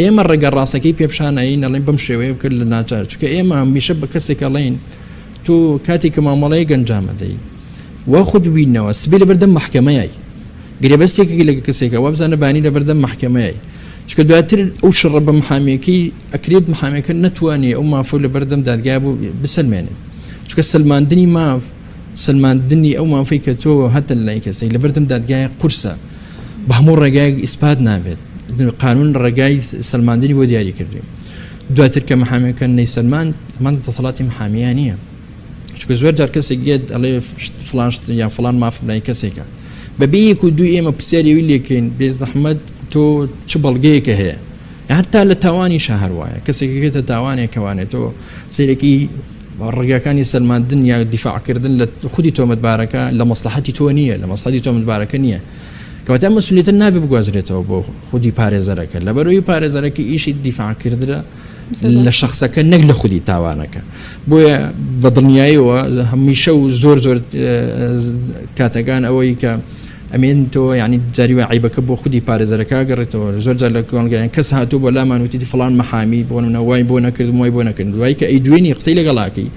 ئێمە ڕێگە ڕاستەکەی پێپشانایی نەڵێن بەم شێوەیە بکرد لە ناچار چکە ئێمە هەمیشە بە کەسێک ئەڵێین تۆ کاتێک کە مامەڵەیە گەنجامەدەی وا خۆت ببینەوە سبەی لەبەردەم مەحکەمەیای گرێبەستێکی لەگە کەسێکە وابزانە بانی لەبەردەم مەحکەمەیای چکە دواتر ئەو شڕە بە محامیەکەی ئەکرێت محامەکە نەتوانێ ئەو مافە لەبەردەم دادگای بۆ بسەلمێنێت چکە سەلماندنی ماف سەلماندنی ئەو مافەی کە تۆ هەتە لای کەسێک لەبەردەم دادگای قورسە بە هەموو ڕێگایەک ئیسپات نابێت قانون ڕێگای سەلماندنی بۆ دیاری کردوین دواتر کە محامەکە نەیسەلمان ئەمان دەسەڵاتی محامیان نییە چونکە زۆر جار کەسێک یەت ئەڵێ فلان شت یان فلان مافم لای کەسێکە بەبێ یەک و دوو ئێمە پرسیاری ئەوی لێکەین بێ زەحمەت تۆ چ بەڵگەیەکە هەیە هەتا لە تاوانی شەهر وایە کەسێک گەێتە تاوانێکەوانێت تۆ سیرەکی ڕێگاکانی سەلماندن یا دیفاعکردن لە خودی تۆمەتبارەکە لە مەسلحەتی تۆ نییە لە مەسلحەتی تۆمەتبارەکە نییە کەواتە مەسئولیەتە نابێ بگوازرێتەوە بۆ خودی پارێزەرەکە لەبەرەوەی پارێزەرەکە ئیشی دیفاعکردنە لە شەخسەکە نەک لە خودی تاوانەکە بۆیە بە دڵنیاییەوە هەمیشە و زۆر زۆر کاتەکان ئەوەی کە ئەمێن تۆ ینی جاری وای عیبەکە بۆ خودی پارێزەرەکە گەڕێتەوە زۆر جار لە کۆنگایان کەس هاتوو بۆ لامان وتی فلان مەحامی بۆ منە وای بۆ نەکردم وای بۆ نەکرد دوای کە ئەی دوێنی قسەی لەگەڵاکەی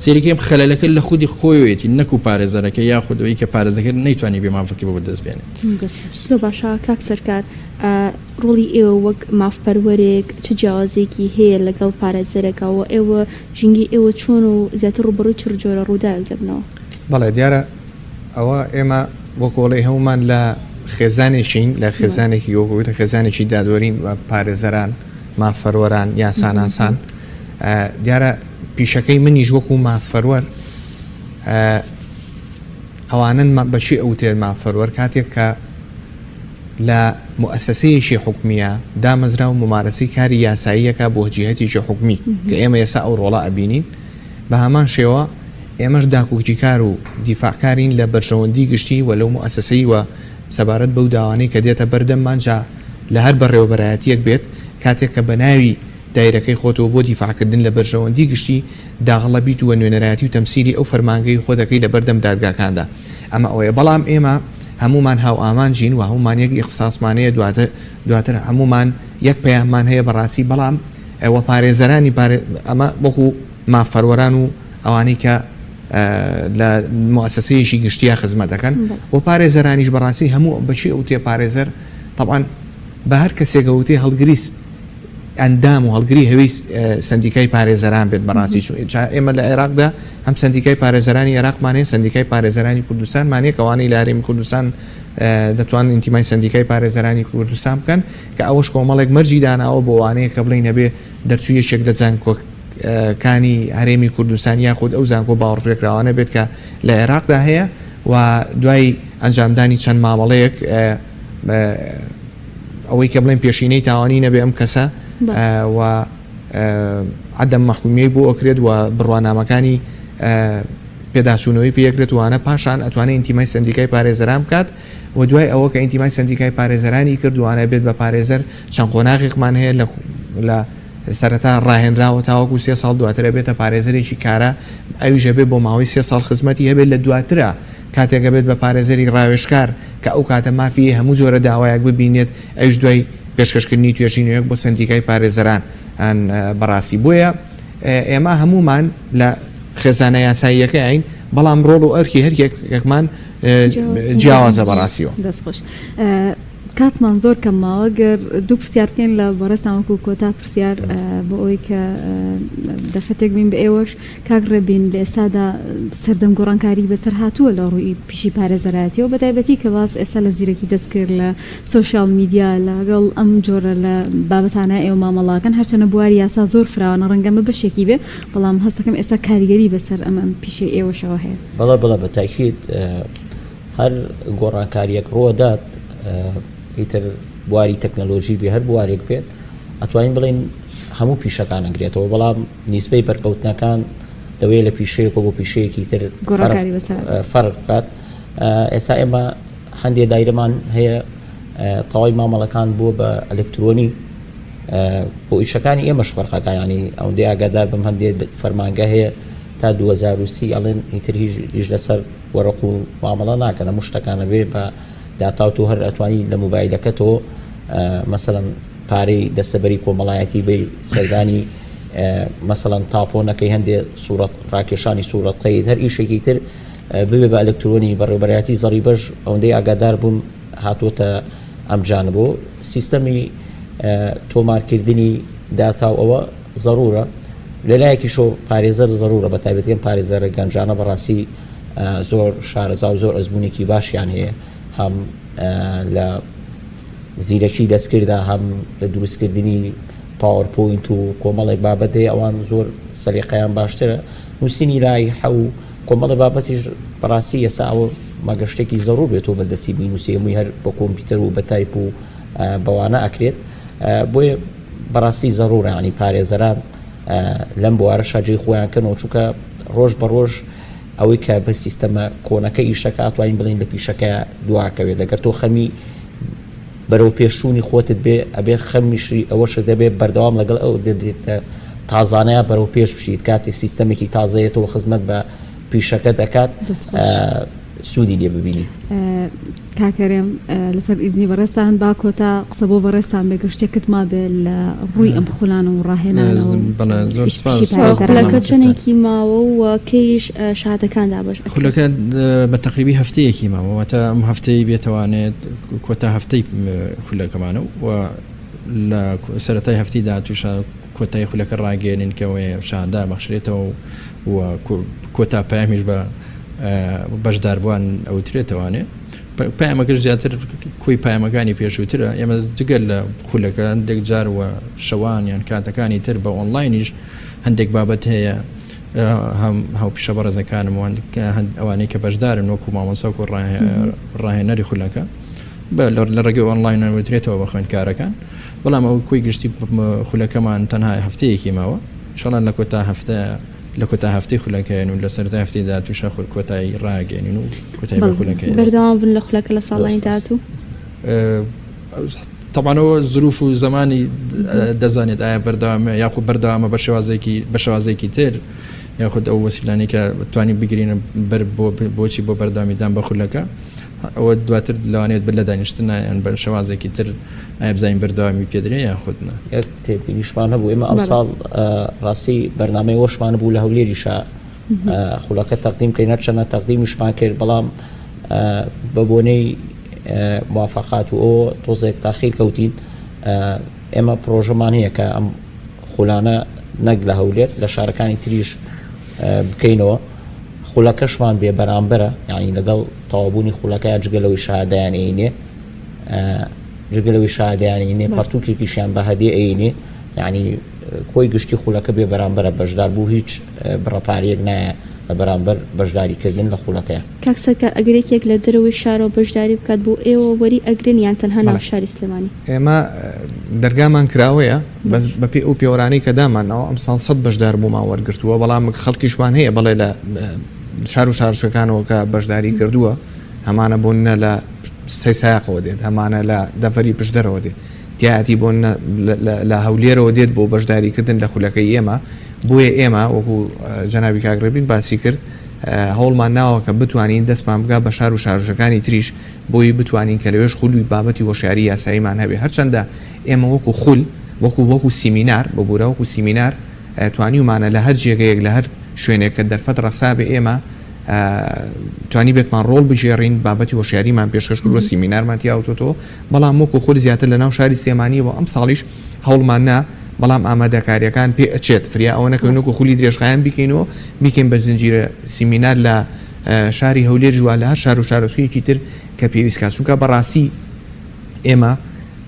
سەیرەکەی خەلەلەکە لە خودی خۆیەتی نەکو پارێزەرەکە یاخود ئەوی کە پارێزەکە نەیتوانی بێ مافەکەی بۆ بەدەست بێنێت. زۆر باشە کاک سەرکار ڕۆڵی ئێوە وەک مافپەروەرێک چ جیاوازیەکی هەیە لەگەڵ پارێزەرێکا وە ئێوە ژینگەی ئێوە چۆن و زیاتر ڕووبەڕووی چ جۆرە ڕووداوێک دەبنەوە؟ بەڵێ دیارە ئەوە ئێمە وەکو ئەڵێی هەموومان لە خێزانێکین لە خێزانێکی وەکو وتم خێزانێکی دادوەرین و پارێزەران مافپەروەران یاساناسان دیارە پیشەکەی منیش وەکو مافپەروەر ئەوانەن بەچی ئەوترێت مافپەروەر کاتێک کە لە موئەسەسەیەکی حکومیە دامەزرا و مومارەسەی کاری یاساییەکە بۆ جیهەتێکی حکومی کە ئێمە ئێستا ئەو ڕۆڵە ئەبینین بە هەمان شێوە ئێمەش داکۆکیکار و دیفاعکارین لە بەرژەوەندی گشتی و لەو موئەسەسەی و سەبارەت بەو داوانەی کە دێتە بەردەممان جا لە هەر بەڕێوەبەرایەتیەک بێت کاتێک کە بە ناوی دایرەکەی خۆتەوە بۆ دیفاعکردن لە بەرژەوەندی گشتی داغڵە بیت و نوێنەرایەتی و تەمسیلی ئەو فەرمانگەی خۆ دەکەی لە بەردەم دادگاکاندا ئەمە ئەوەیە بەڵام ئێمە هەموومان هاوئامانجین و هەموومان یەک ئیخساسمان هەیە دواتر دواتر هەموومان یەک پەیاممان هەیە بەڕاستی بەڵام وە پارێزەرانی پارێ ئەمە وەکو مافپەروەران و ئەوانەی کە لە موئەسەسەیەکی گشتیا خزمەت دەکەن و پارێزەرانیش بەڕاستی هەموو بەچی ئەوترێ پارێزەر تەبعەن بە هەر کەسێک ئەوتێ هەڵگری ئەندام و هەڵگری هەوی سندیکای پارێزەران بێت بەڕاستی ئێمە لە عێراقدا هەم سندیکای پارێزەرانی عێراقمان هەیە سندیکای پارێزەرانی کوردستانمان هەیە کەوانەی لە هەرێمی کوردستان دەتوانن ئینتیمای سندیکای پارێزەرانی کوردستان بکەن کە ئەوەش کۆمەڵێک مەرجی داناوە بۆ وانەیە کە بڵێین ئەبێ دەرچووی یەکێک لە زانکۆکانی هەرێمی کوردستان یاخود ئەو زانکۆ باوەڕپێکراوانە بێت کە لە عێراقدا هەیە و دوای ئەنجامدانی چەند مامەڵەیەک ئەوەی کە بڵێن پێشینەی تاوانی نەبێ ئەم کەسە و عەدەم مەحکومیەی بۆ ئەکرێت و بڕوانامەکانی پێداچوونەوەی پێکرێت وانە پاشان ئەتوانێت ئینتیمای سندیکای پارێزەران بکات و دوای ئەوە کە ئینتیمای سەندیکای پارێزەرانی کرد و ئەبێت بە پارێزەر چەند قۆناغێکمان هەیە لە لە سەرەتا ڕاهێنراوە تاوەکو سێ ساڵ دواتر ئەبێتە پارێزەرێکی کارا ئەویش ئەبێت بۆ ماوەی سێ ساڵ خزمەتی هەبێت لە دواترا کاتێک ئەبێت بە پارێزەری ڕاوێژکار کە ئەو کاتە مافی هەیە هەموو جۆرە داوایەک ببینێت ئەویش دوای پێشکەشکردنی توێژینەوەیەک بۆ سەندیکای پارێزەران بەڕاستی بۆیە ئێمە هەموومان لە خێزانە یاساییەکەین بەڵام ڕۆڵ و ئەرکی هەر یەکێکمان جیاوازە بەڕاستیەوە. دەست خۆش. کاتمان زۆر کەم ماوە گەر دوو پرسیار بکەین لە بەڕێزتان وەکو کۆتا پرسیار بۆ ئەوەی کە دەرفەتێک بین بە ئێوەش کاک ڕێبین لە ئێستادا سەردەم گۆڕانکاری بەسەر هاتووە لە ڕووی پیشی پارێزەرایەتیەوە بە تایبەتی کە باس ئێستا لە زیرەکی دەستکرد لە سۆشیال میدیا لەگەڵ ئەم جۆرە لە بابەتانە ئێوە مامەڵاکەن هەرچەنە بواری یاسا زۆر فراوانە ڕەنگە ئەمە بەشێکی بێ بەڵام هەستەکەم ئێستا کاریگەری بەسەر ئەم ئەم پیشەی ئێوەشەوە هەیە. بەڵێ بەڵێ بە تاکید هەر گۆڕانکاریەک ڕووەدات ئیتر بواری تەکنەلۆژی بێ هەر بوارێک بێت ئەتوانین بڵێین هەموو پیشەکان ئەگرێتەوە بەڵام نیسبەی بەرکەوتنەکان لەوەیە لە پیشەیەکەوە بۆ پیشەیەکی تر فەرق بکات ئێستا ئێمە هەندێ دایرەمان هەیە تەواوی مامەڵەکان بووە بە ئەلکترۆنی بۆ ئیشەکانی ئێمەش فەرقەکە ینی ئەوەندەی ئاگادار بم هەندێ فەرمانگە هەیە تا 2030 ئەڵێن ئیتر هیچ ئیش لەسەر وەرەق و مامەڵە ناکەن هەموو شتەکانە بێ بە داتا و تۆ هەر ئەتوانی لە مۆبایلەکەتەوە مەسەلەن پارەی دەستەبەری کۆمەڵایەتی بی سەردانی مەسەلەن تاپۆ نەکەی هەندێ سوورەت ڕاکێشانی سوورەت قەید هەر ئیشێکی تر ببێ بە ئەلکترۆنی بەڕێوبەرایەتی زەڕیبەش ئەوەندەی ئاگادار بووم هاتووەتە ئەم جانبۆ سیستەمی تۆمارکردنی داتا و ئەوە زەرورە لەلایەکیشەوە پارێزەر زەرورە بە تایبەتی ئەم پارێزەرە گەنجانە بەڕاستی زۆر شارەزا و زۆر ئەزمونێکی باشیان هەیە هەم لە زیرەکی دەستکردا هەم لە دروستکردنی پاوەرپۆینت و کۆمەڵێک بابەت هەیە ئەوان زۆر سەلیقەیان باشترە نووسینی لایحە و کۆمەڵە بابەتیش بەڕاستی ئێستا ئەوە مەگەر شتێکی زەڕوور بێت تۆ بەدەستی بینوسی هەمووی هەر بە کۆمپیوتەر و بە تایپ و بەوانە ئەکرێت بۆیە بەڕاستی زەڕوورە ینی پارێزەران لەم بوارەشا جێی خۆیان کەنەوە چونکە ڕۆژ بە ڕۆژ ئەوەی کە بە سیستەمە کۆنەکە ئیشەکە ئەتوانین بڵێین لە پیشەکە دواکەوێت ئەگەر تۆ خەمی بەرەو پێشچوونی خۆتت بێ ئەبێ خەمیشی ئەوەشت دەبێ بەردەوام لەگەڵ ئەو دەبێتە تازانەیە بەرەو پێش بچیت کاتێک سیستەمێکی تازەیەتەوە خزمەت بە پیشەکە دەکات سوودی لێ ببینی. کاک هەرێم لەسەر ئیزنی بەڕێزتان با کۆتا قسە بۆ بەڕێزتان بێ گەر شتێکت مابێ لە ڕووی ئەم خولانە و ڕاهێنانەوە بەڵێ زۆر سپاس پیشی پارێزەرانەوە. خولەکە چەندێکی ماوە و کەیش شەهادەکان دابەش ئەکرێن؟ خولەکە بە تەقریبی هەفتەیەکی ماوە واتە ئەم هەفتەی بێتەوانێت کۆتا هەفتەی خولەکەمانە و لە سەرەتای هەفتەی داهاتووشا کۆتایی خولەکە ڕاگەیەنین کە شەهادە بەخشرێتەوە و کۆتا پەیامیش بە بەشداربووان ئەوترێتەوانێ پەیامەکەش زیاتر کۆی پەیامەکانی پێشووترە ئێمە جگەر لە خولەکە هەندێک جار و شەوان یان کاتەکانی تر بە ئۆنلاینیش هەندێک بابەت هەیە هەم هاوپیشە بەڕێزەکانم و ئەوانەی کە بەشدارن وەکو مامۆستا و ڕاهێنەری خولەکە لە ڕێگەی ئۆنلاینەوە وترێتەوە بە خوێندکارەکان بەڵام ئەو کۆی گشتی خولەکەمان تەنها هەفتەیەکی ماوە ئینشاڵا لە کۆتا هەفتە لە کۆتا هەفتەی خولەکەین و لە سەرەتای هەفتەی داهاتووشا خول کۆتایی ڕاگەیەنین و کۆتایی بە خولەکەی بەردەوام بن لە خولەکە لە ساڵانی داهاتوو؟ تەبعەن ئەوە زروف و زەمانی دەزانێت ئایا بەردەوامە یاخود بەردەوامە بە شێوازێکی بە شێوازێکی تر یاخود ئەو وەسیلانەی کە توانین بگرینە بەر بۆ بۆچی بۆ بەردەوامیدان بە خولەکە ئەوە دواتر لەوانەیە بەر لە دانیشتنە یان بە شێوازێکی تر ئایا بزانین بەردەوامی پێدرێ یان خود نا. یەک تێبینیشمان هەبوو ئێمە ئەمساڵ ڕاستی بەرنامەی وەشمان بوو لە هەولێریشا خولەکە تەقدیم کەین هەرچەنە تەقدیمیشمان کرد بەڵام بە بۆنەی موافقات و ئەوە تۆزێک تاخیر کەوتین ئێمە پرۆژەمان هەیە کە ئەم خولانە نەک لە هەولێر لە شارەکانی تریش بکەینەوە خولەکەشمان بێ بەرامبەرە یانی لەگەڵ تەواوبوونی خولەکە جگە لەوەی شەهادەیان ئەینێ جگە لەوەی شەهادەیان ئەینێ پەرتوکێکیشیان بە هەدیە ئەینێ یعنی کۆی گشتی خولەکە بێ بەرامبەرە بەشدار بوو هیچ بڕە پارەیەک نایە لە بەرامبەر بەشداریکردن لە خولەکەیە. کاک سەرکار ئەگەر یەکێک لە دەرەوەی شارەوە بەشداری بکات بۆ ئێوە وەری ئەگرن یان تەنها ناو شاری سلێمانی؟ ئێمە دەرگامان کراوەیە بەس بەپێی ئەو پێوەرانەی کە دامانناوە ئەمساڵ سەد بەشداربوومان وەرگرتووە بەڵام خەڵکیشمان هەیە بەڵێ لە شار و شارۆچکەکانەوە کە بەشداری کردووە هەمانە بۆ نە لە سەیسایەقەوە دێت هەمانە لە دەڤەری پشدەرەوە دێت تیایەتی بۆ نە لە هەولێرەوە دێت بۆ بەشداریکردن لە خولەکەی ئێمە بۆیە ئێمە وەکو جەنابی کاک ڕێبین باسی کرد هەوڵمان ناوە کە بتوانین دەستمان بگا بە شار و شارۆچکەکانی تریش بۆی بتوانین کە لەوێش خولی بابەتی هۆشیاری یاساییمان هەبێ هەرچەندە ئێمە وەکو خول وەکو وەکو سیمینار ببورە وەکو سیمینار توانیومانە لە هەر جێگەیەک لە هەر شوێنێک کە دەرفەت ڕەخسابێ ئێمە. توانیبێتمان ڕۆڵ بگێڕین، بابەتی هۆشیاریمان پێشکەش کردووە، سیمینارمان تیا وتۆتەوە، بەڵام وەکو خول زیاتر لەناو شاری سلێمانییەوە ئەمساڵیش هەوڵمان نا، بەڵام ئامادەکارییەکان پێ ئەچێت فریا ئەوە نەکەوین وەکو خولی درێژخایەن بیکەینەوە، بیکەین بە زنجیرە سیمینار لە شاری هەولێریش وا لە هەر شار و شارۆچکەیەکی تر کە پێویست کات، چونکە بەڕاستی ئێمە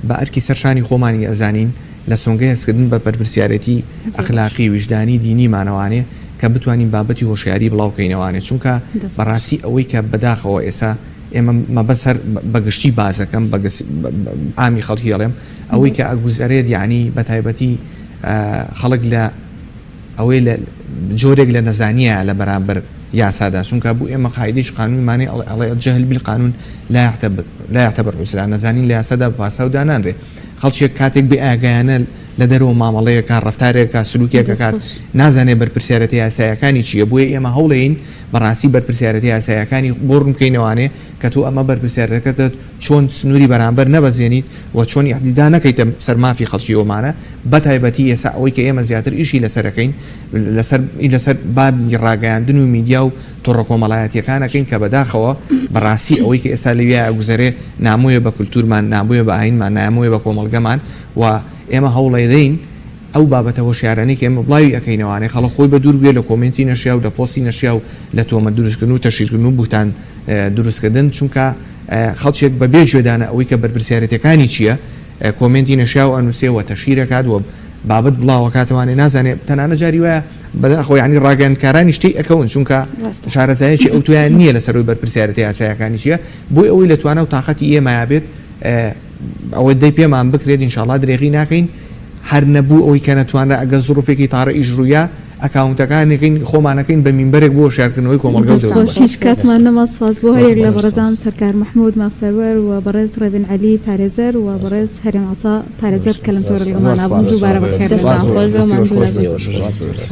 بە ئەرکی سەر شانی خۆمانی ئەزانین لە سۆنگەی هەستکردن بە بەرپرسیارێتی ئەخلاقی، ویژدانی، دینیمانەوانێ کە بتوانین بابەتی هۆشیاری بڵاو کەینەوانێ چونکە بەڕاستی ئەوەی کە بەداخەوە ئێسا ئێمە مەبەست هەر بە گشتی باس ئەکەم بە عامی خەڵکی ئەڵێم ئەوەی کە ئەگوزەرێت یانی بە تایبەتی خەڵک لە ئەوەی لە جۆرێک لە نەزانییە لە بەرامبەر یاسادا، چونکە بۆ ئێمە قاعیدەیش قانوونمانەی ئەڵێ ئەڵێ الجهل بالقانون لا يعتبر لا يعتبر عذرا نەزانین لە یاسادا بە پاساو دانانرێ. خەڵکێک کاتێک بێ ئاگایانە لە دەرەوە مامەڵەیەک کا، ڕەفتارێک کا، سلوکێک ئەکات، نازانێ بەرپرسیارێتە یاساییەکانی چییە، بۆیە ئێمە هەوڵێین بەڕاستی بەرپرسیارێتە یاساییەکانی بۆ ڕوون بکەینەوانێ کە تۆ ئەمە بەرپرسیارێتەکەتە چۆن سنووری بەرامبەر نەبەزێنیت و چۆن ئیعتیدا نەکەیتە سەر مافی خەڵکی ئۆمانە بەتایبەتی ئێستا ئەوەی کە ئێمە زیاتر ئیشی لەسەر ئەکەین لەسەر ئیش لەسەر بابی ڕاگەیاندن و میدیا و تۆڕە کۆمەڵایەتیەکان ئەکەین کە بەداخەوە بەڕاستی ئەوەی کە ئێستا لەویا ئەگوزەرێ نامۆیە بە کولتوورمان نامۆیە بە ئاینمان نامۆیە بە کۆمەڵگەمان و ئێمە هەوڵێدەین ئەو بابەتە هۆشیارانەی کە ئێمە بڵاوی ئەکەینەوانێ خەڵک خۆی بە دوور بگرێ لە کۆمێنتی نەشیاو لە پۆستی نەشیاو لە تۆمەت دروستکردن و تەشهیرکردن و بوهتان دروستکردن چونکە خەڵکێک بە بێ گوێدانە ئەوەی کە بەرپرسیارێتیەکانی چیە کۆمێنتی نەشیاو ئەنوسێ و تەشهیر ئەکات و بابەت بڵاو ئەکاتەوانێ نازانێ تەنانەت جاری وایە بەداخەوە یانی ڕاگەیاندکارانیش تێی ئەکەون چونکە شارەزایەکی ئەوتۆیان نییە لەسەر ئەوەی بەرپرسیارێتە یاسایەکانی چییە بۆی ئەوەی لە توانا و تاقەتی ئێمەیا بێت ئەوە دەی پێمان بکرێت ئینشاڵا درێغی ناکەین هەر نەبوو ئەوەی کە نەتوانرا ئەگەر زروفێکی تارئیش ڕوویا ئەکاونتەکانێکین خۆمانەکەین بە مینبەرێک بۆ هۆشیارکردنەوەی کۆمەڵگە و دەست خۆش دەوروبەر. هیچ کاتمان نەما سوپاس بۆ هەریەک لە سپاس بەڕێزان سپاس. سەرکار مەحمود مافپەروەر و بەڕێز ڕێبین عەلی پارێزەر و بەڕێز هەرێم عەتا پارێزەر کە لەم زۆر تۆرە سپاس. لەگەڵمانا زۆر بوون سپاس دووبارە زۆر بەخێر سپاس. سپاس بێنەوە. بۆ خۆش بێ دەستی ماندوو خۆش نەبن. دەستی خۆش.